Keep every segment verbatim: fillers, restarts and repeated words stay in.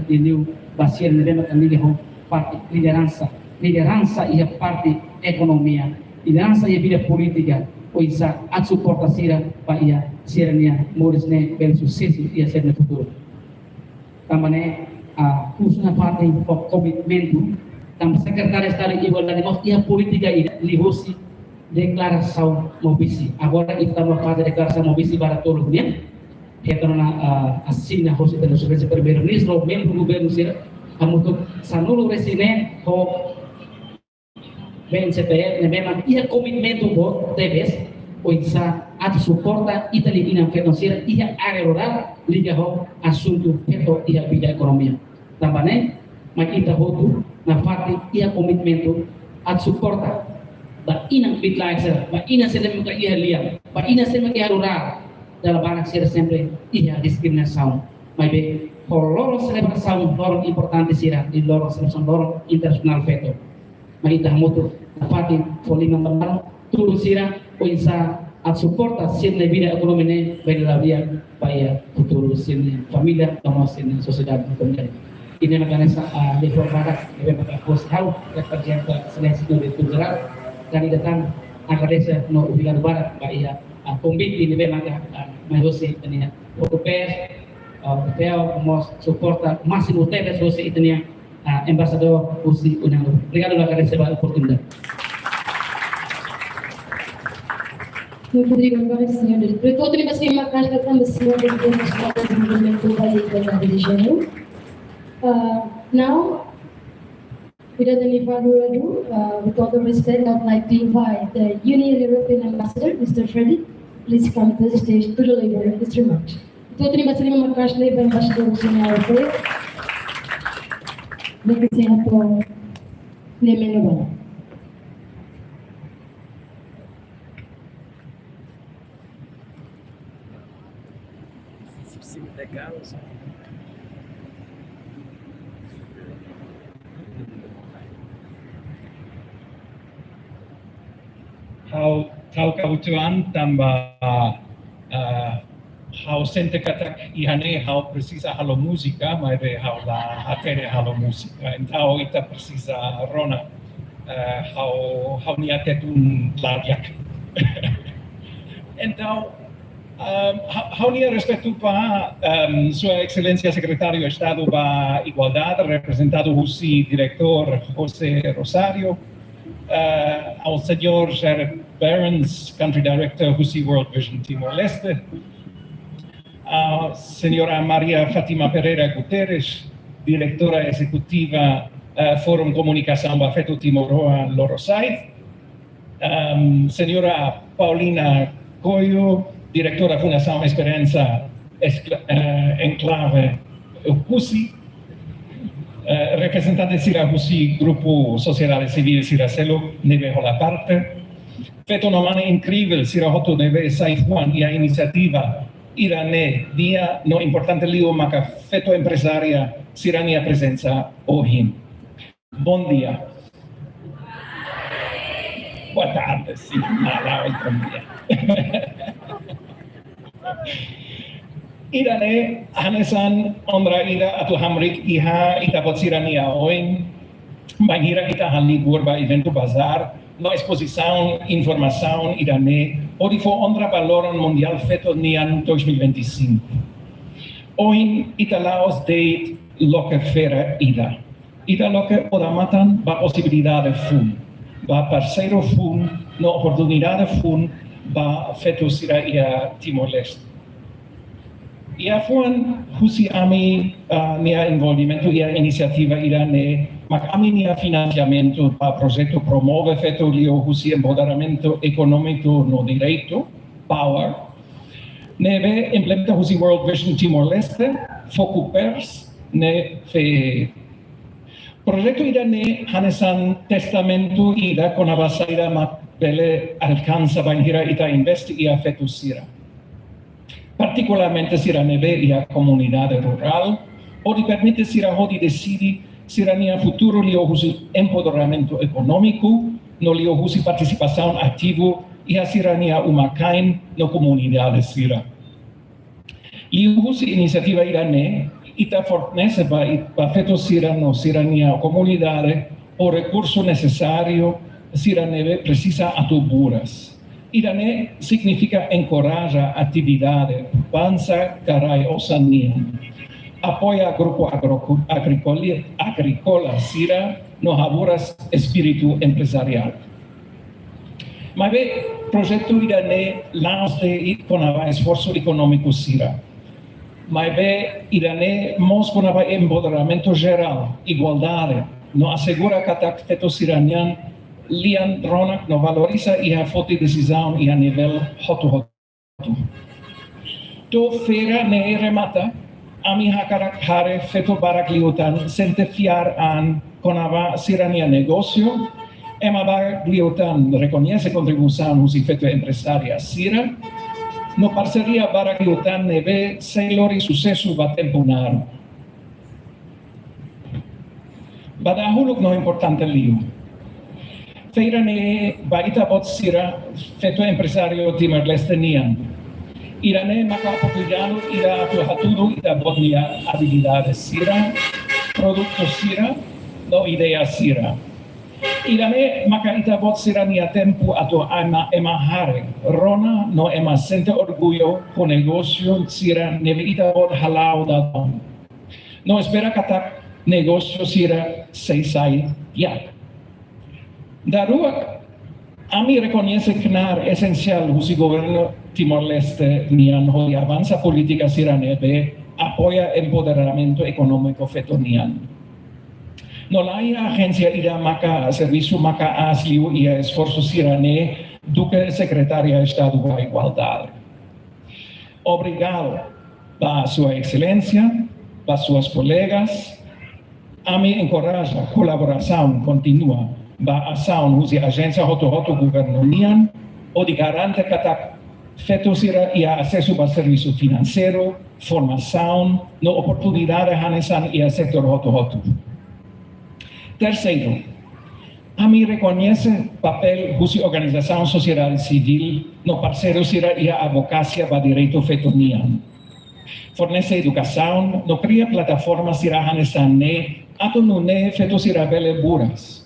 liuliu ba sira ne'ebé maka liga ho parte lideransa, lideransa iha parte ekonomia, lideransa iha vida polítika, oinsá atu suporta sira ba iha sira-nia moris ne'e bele susesu iha sira-nia futuru. Tanba ne'e, ah, husu nafatin ho komitmentu, tanba Sekretáriu Estadu Igualdade mós iha polítika ida liuhusi deklarasaun Maubisse. Agora ita tama faze deklarasaun Maubisse badak tolu nian. Ita tama, ah, asina hosi ita-nia Sua Exelénsia Primeiru-Ministru, membru governu sira, hamutuk sanulu-resin-neen ho B N C T ne'ebé mak iha komitmentu boot tebes, oinsá atu suporta ita-nia inan-feton sira iha área rurál liga ho asuntu feto iha vida ekonomia. Tanba ne'e, mai ita hotu nafatin iha komitmentu atu suporta ba inan kbiit-laek sira, ba inan sira ne'ebé maka iha lian, ba inan sira ne'ebé maka iha rurál, dala barak sira sempre iha diskriminasaun. Maibé, ho loron selebrasaun, loron importante sira, i loron selebrasaun, loron internasionál feto. Mai ita hamutuk nafatin fó liman ba malu, tulun sira, oinsá atu suporta sira-nia vida ekonomia ne'e bele la'o di'ak ba iha futuru sira-nia família, no mós sira-nia sosiedade no komunidade. Ida-ne'e maka hanesan, ah, liafuan badak ne'ebé maka husi ha'u, Reprezentante Exelénsia no Diretór Jerál, dan ida tan agradese no obrigadu barak ba iha, ah, konvite ne'ebé maka, ah, mai husi ita-nia Portupés, ah, hotel, no mós suporta másimu tebes husi ita-nia, ah, embaixadór husi União Europeia. Obrigadu, agradese ba oportunidade. Muito obrigado, agora, senhor diretor. Outro tema, senhor Macasca, também, senhor diretor nacional de desenvolvimento da igualdade de género. Uh, now, without any further ado, uh, with all the respect, I'd like to invite the Union European Ambassador, Mister Freddy. Please come to the stage to deliver his remarks. Entaun, terima kasih, Macasca, ba Embaixadór União Europeia. Terima kasih, António. Ha'u, ha'u ka'u utuan tanba, ah, ha'u sente katak iha ne'e ha'u presiza halo múzika, maibé ha'u la hatene halo múzika. Entaun, ita presiza rona, eh, ha'u, ha'u-nia tetun la di'ak. Entaun, ehm, ha-, ha'u-nia respeitu ba, ehm, Sua Exelénsia Sekretáriu Estadu ba Igualdade, reprezentadu husi Diretór José Rosário, eh, ao señór Jared Behrens, Country Director husi World Vision Timor-Leste, a señora Maria Fátima Pereira Guterres, Diretora Ezekutiva, eh, Fórum Komunikasaun ba Feto Timoroan Lorosa'e, ehm, señora Paulina Coelho, Diretora Fundasaun Esperansa, Eskla-, eh, Enklave Oekusi, eh, reprezentante sira husi grupu sosiedade sivíl sira seluk ne'ebé hola parte, feto no mane inkrivel sira hotu ne'ebé sai fuan iha inisiativa ida-ne'e di'ak no importante liu maka feto emprezária sira-nia prezensa ohin. Bom dia. Boa tarde, sim. Ah, lá, bom dia. Ida-ne'e hanesan onra ida atu hamriik iha ita-boot sira-nia oin, bainhira ita halibur ba eventu bazár no espozisaun informasaun ida-ne'e hodi fó onra ba Loron Mundiál Feto nian dois mil e vinte e cinco. Ohin ita la'ós de'it loke feira ida. Ita loke odamatan ba posibilidade funu, ba parseiru funu, no oportunidade funu ba feto sira iha Timor-Leste. Iha fuan husi ami, ah, nia envolvimentu iha inisiativa ida-ne'e, mak ami-nia finansiamentu ba projetu promove feto liuhusi empoderamentu ekonómiku no direitu, POWER, ne'ebé implementa husi World Vision Timor-Leste, Foku Pers, ne'e fe Projetu ida-ne'e hanesan testamentu ida kona-ba saida mak bele alkansa bainhira ita investe iha feto sira. Partikularmente sira ne'ebé iha komunidade rurál, hodi permite sira hodi deside sira-nia futuru liuhusi empoderamentu ekonómiku, no liuhusi partisipasaun ativu iha sira-nia uma-kain no komunidade sira. Liuhusi inisiativa ida-ne'e, ita fornese ba, ba feto sira no sira-nia komunidade ho rekursu nesesáriu sira ne'ebé presiza atu buras. Ida-ne'e signifika enkoraja atividade bansa ka rai-osan nian, apoia grupu agro-, agrikoli-, agríkola sira no haburas espíritu empresariál. Maibé projetu ida-ne'e la'ós de'it kona-ba esforsu ekonómiku sira. Maibé ida-ne'e mós kona-ba empoderamentu jerál, igualdade, no asegura katak feto sira-nian lian rona no valoriza iha foti desizaun iha nivel hotu-hotu. To'o feira ne'e remata, ami hakarak haree feto barak liután sente fiar an kona-ba sira-nia negósiu, ema barak liután rekoñese kontribuisaun husi feto emprezária sira, no parseria barak liután ne'ebé sei lori susesu ba tempu naruk. Ba dahuluk no importante liu, feira ne'e ba ita-boot sira feto emprezáriu Timor-Leste nian. Ida-ne'e maka oportunidade ida atu hatudu ita-boot nia abilidade sira, produtu sira, no ideia sira. Ida-ne'e maka ita-boot sira-nia tempu atu ema, ema haree, rona no ema sente orgullu ho negósiu sira ne'ebé ita-boot hala'o dadaun. No espera katak negósiu sira sei sai di'ak. Daruak, ami rekoñese knaar esensiál husi governu Timor-Leste nian hodi avansa polítika sira ne'ebé apoia empoderamentu ekonómiku feto nian. No laiha ajénsia ida maka servisu maka'as liu iha esforsu sira-ne'e duké Sekretaria Estadu ba Igualdade. Obrigadu ba Sua Exelénsia, ba suas kolegas. Ami enkoraja kolaborasaun kontínua ba asaun husi ajénsia hotu-hotu governu nian, hodi garante katak feto sira iha asesu ba servisu finanseiru, formasaun, no oportunidade hanesan iha setór hotu-hotu. Terseiru, ami rekoñese papél husi organizasaun sosiedade sivíl no parseiru sira iha advokasia ba direitu feto nian. Fornese edukasaun no kria plataforma sira hanesan ne'e atu nune'e feto sira bele buras.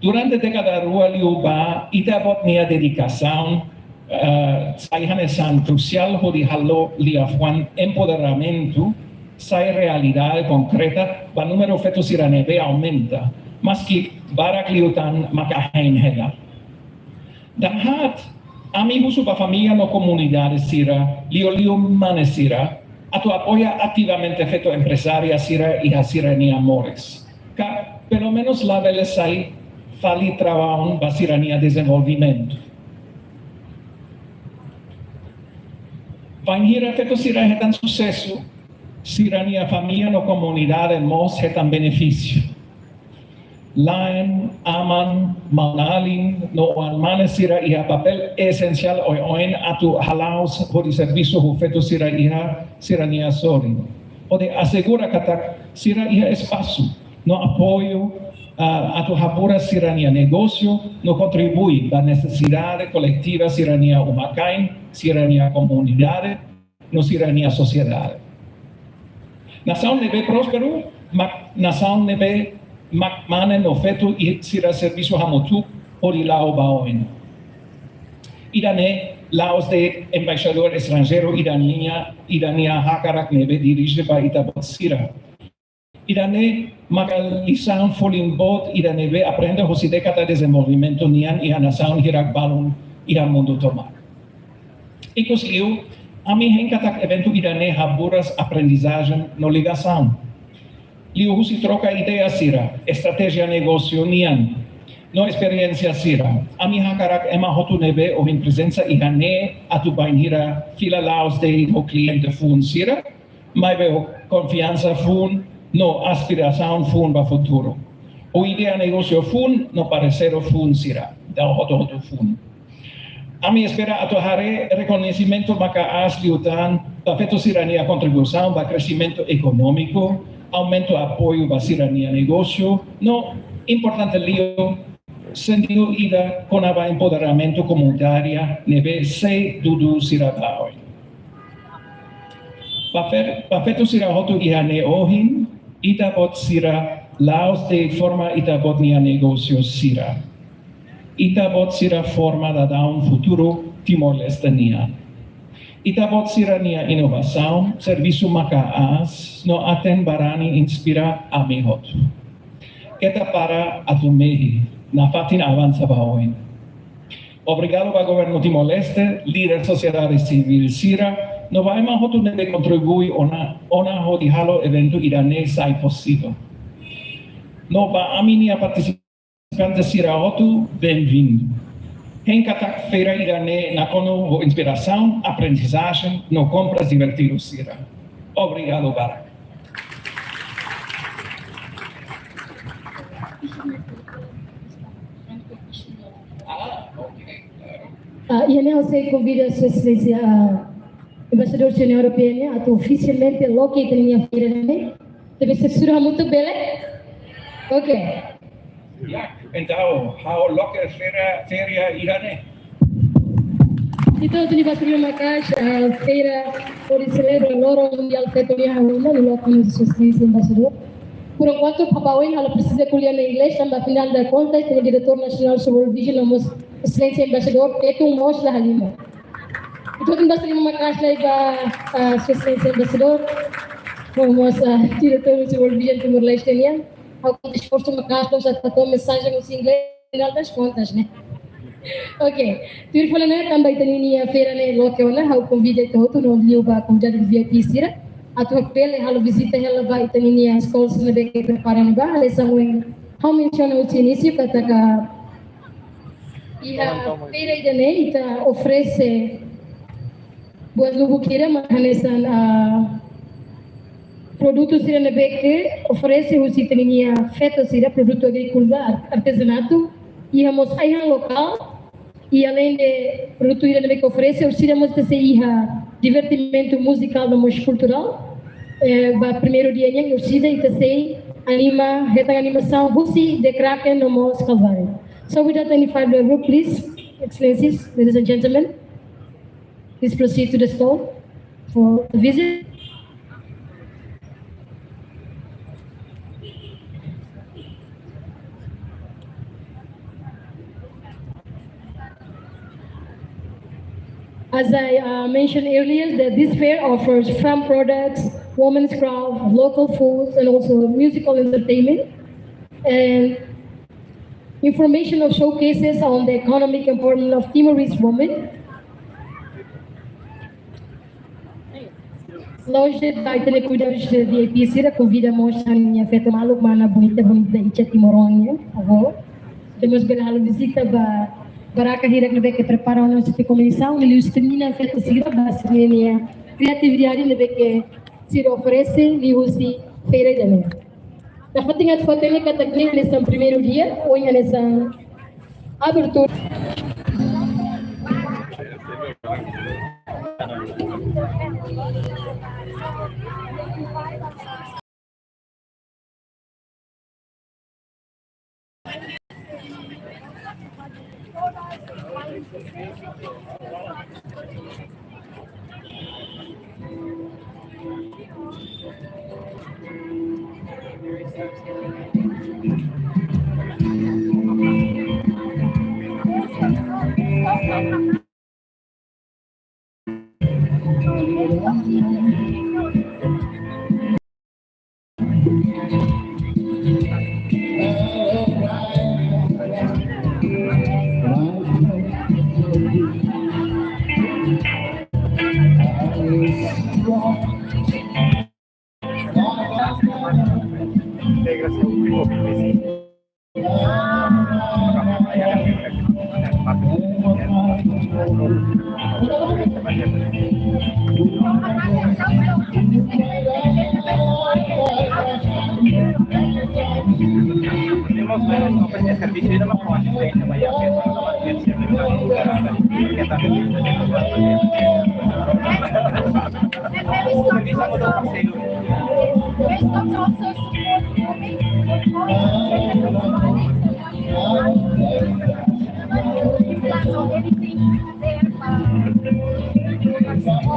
Durante dékada rua liubá, ita-boot nia dedikasaun, eh, sai hanesan krusiál hodi halo liafuan empoderamentu sai realidade konkreta ba númeru feto sira ne'ebé aumenta, maski barak liután maka hein hela. Dahaat, ami husu ba família no komunidade sira, liuliu mane sira, atu apoia ativamente feto emprezária sira iha sira-nia moris. Ka, pelumenus, labele sai fali traun ba sira-nia dezenvolvimentu. Bainhira feto sira hetan susesu, sira-nia família no komunidade mós hetan benefísiu. La'en, aman, maun-alin no oan-mane sira iha papél esensiál oioin atu hala'o hodi servisu ho feto sira iha sira-nia sorin, hodi asegura katak sira iha espasu no apoiu, ah, atu haburas sira-nia negósiu no kontribui ba nesesidade koletiva sira-nia uma-kain, sira-nia komunidade no sira-nia sosiedade. Nasaun ne'ebé prósperu mak nasaun ne'ebé mak mane no feto sira servisu hamutuk hodi la'o ba oin. Ida-ne'e la'ós de'it embaixadór estranjeiru ida-ne'e nia, ida-ne'e nia hakarak ne'ebé dirije ba ita-boot sira. Ida-ne'e maka lisaun folin boot ida ne'ebé aprende hosi dékada dezenvolvimentu nian iha nasaun hirak balun iha mundu tomak. Ikusliu, ami hein katak eventu ida-ne'e haburas aprendizajen no ligasaun. Liuhusi troka ideia sira, estratéjia negósiu nian, no esperiénsia sira, ami hakarak ema hotu ne'ebé ohin prezensa iha ne'e atu bainhira fila la'ós de'it ho kliente fuun sira, maibé ho konfiansa fuun no aspirasaun fuun ba futuru. Ho ideia negósiu fuun no parseiru fuun sira, dau hotu-hotu fuun. Ami espera atu haree rekoñesimentu maka'as liután ba feto sira-nia kontribuisaun ba kresimentu ekonómiku, aumenta apoiu ba sira-nia negósiu, no importante liu, sentidu ida kona-ba empoderamentu komunitáriu ne'ebé sei dudu sira ba oin. Ba fe-, ba feto sira hotu iha ne'e ohin, ita-boot sira la'ós de'it forma ita-boot nia negósiu sira. Ita-boot sira forma daudaun futuru Timor-Leste nian. Ita-boot sira-nia inovasaun, servisu maka'as, no aten-barani inspira ami hotu. Keta para atu mehi, nafatin avansa ba oin. Obrigadu ba Governu Timor-Leste, líder sosiedade sivíl sira, no ba ema hotu ne'ebé kontribui ona, ona hodi halo eventu ida-ne'e sai posivel. No ba ami-nia partisipante sira hotu, benvindu. Hein katak feira ida-ne'e nakonu ho inspirasaun, aprendizajen, no kompras divertidu sira. Obrigadu barak. Ah, iha ne'e ha'u sei konvida Sua Exelénsia, ah, Embaixadór União Europeia atu ofisialmente loke ita-nia feira ne'e. Deve ser sura muito bele. Ok. Ya, entaun, ha'u loke feira, feira ida-ne'e. Entaun, ita-nia basa liman maka'as, ah, feira hodi selebra loron mundiál feto nian, ha'u loke Sua Exelénsia Embaixadór. Por enkuantu, ba oin ha'u presiza ko'alia iha inglés, tanba afinál de kontas, ita-nia diretór nasionál World Vision, no mós Exelénsia Embaixadór, feto mós la halimar. Entaun, ita-nia basa liman maka'as lai ba, ah, Sua Exelénsia Embaixadór, no mós, ah, diretór World Vision Timor-Leste nian. Ha'u konta esforsu maka'as, no sa ta toma mensajen husi inglés, afinál das contas, ne'e? Ok. Tuir fali ne'e, tanba ita-nia feira ne'e loke ona, ha'u konvida ita hotu no liu ba konvidadu V I P sira atu bele halo vizita hela ba ita-nia eskola sira ne'ebé ke prepara ne'ebá, hanesan ohin ha'u mensiona husi inísiu katak iha feira ida-ne'e ita oferese buat lubuk hira mak hanesan, ah, produtu sira ne'ebé ke oferese husi ita-nia feto sira, produtu agríkola, ar-, artezanatu, iha mós ai-han lokál, i aleinde produtu ida ne'ebé ke oferese, orsida mós ita sei iha divertimentu muzikál no mós kulturál. Eh, ba primeiru dia nian, orsida ita sei anima, hetan animasaun husi The Kraken no mós Kalváriu. So without any further ado, please, Excellencies, ladies and gentlemen, please proceed to the stall for the visit. As I, uh, mentioned earlier, that this fair offers farm products, women's craft, local foods, and also musical entertainment. And information of showcases on the economic empowerment of Timorese women. Loja ba ita-nia kuidadus de V I P sira, konvida mós ami-nia feto maluk, mana bonita, bonita, icha timoroan nian, avó. Ita mós bele halo vizita ba baraka hirak ne'ebé ke prepara ona husi komisaun, liuhusi ita-nia feto sira ba sira-nia kreatividade ne'ebé ke sira oferese liuhusi feira ida-ne'e. Nafatin atu hatene katak ne'e hanesan primeiru dia, ohin hanesan abertura.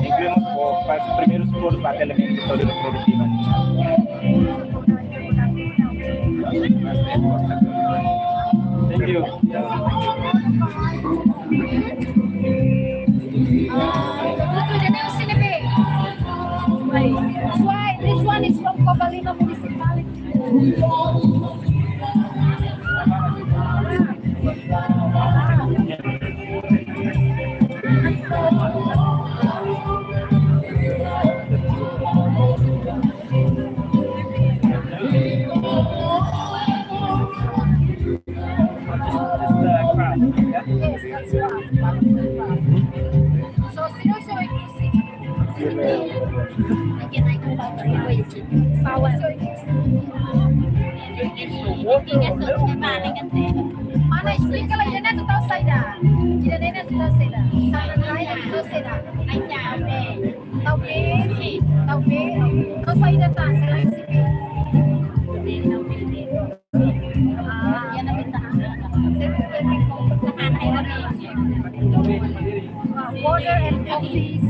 Tivemos, ó, faz primeiros cursos. Elementu saúde reprodutivu. Thank you. Why? This one is from Covalima Municipality. Yes, that's right. So, sino so inclusive? Power. Mana explika lai, ida-ne'e atu tau saida? Ida-ne'e atu tau saida? Sana lain atu tau saida? Amen. Tau be, tau be, tau saida tan, selain sipi. Ah, ya, na benta. Water and coffees.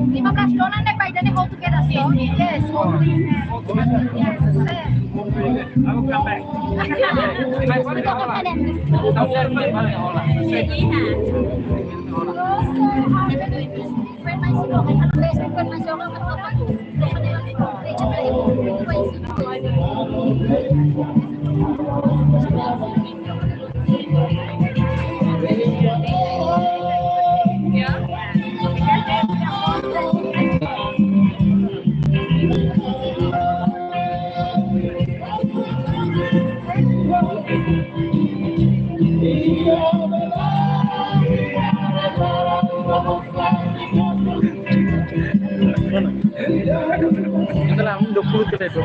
Lima belas dolar ne'e, pai, dan all together. Yes, all together. Yes, same. I will come back. Mana? Kita lah, dua puluh kita itu.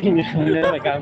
Ini, ini rekam.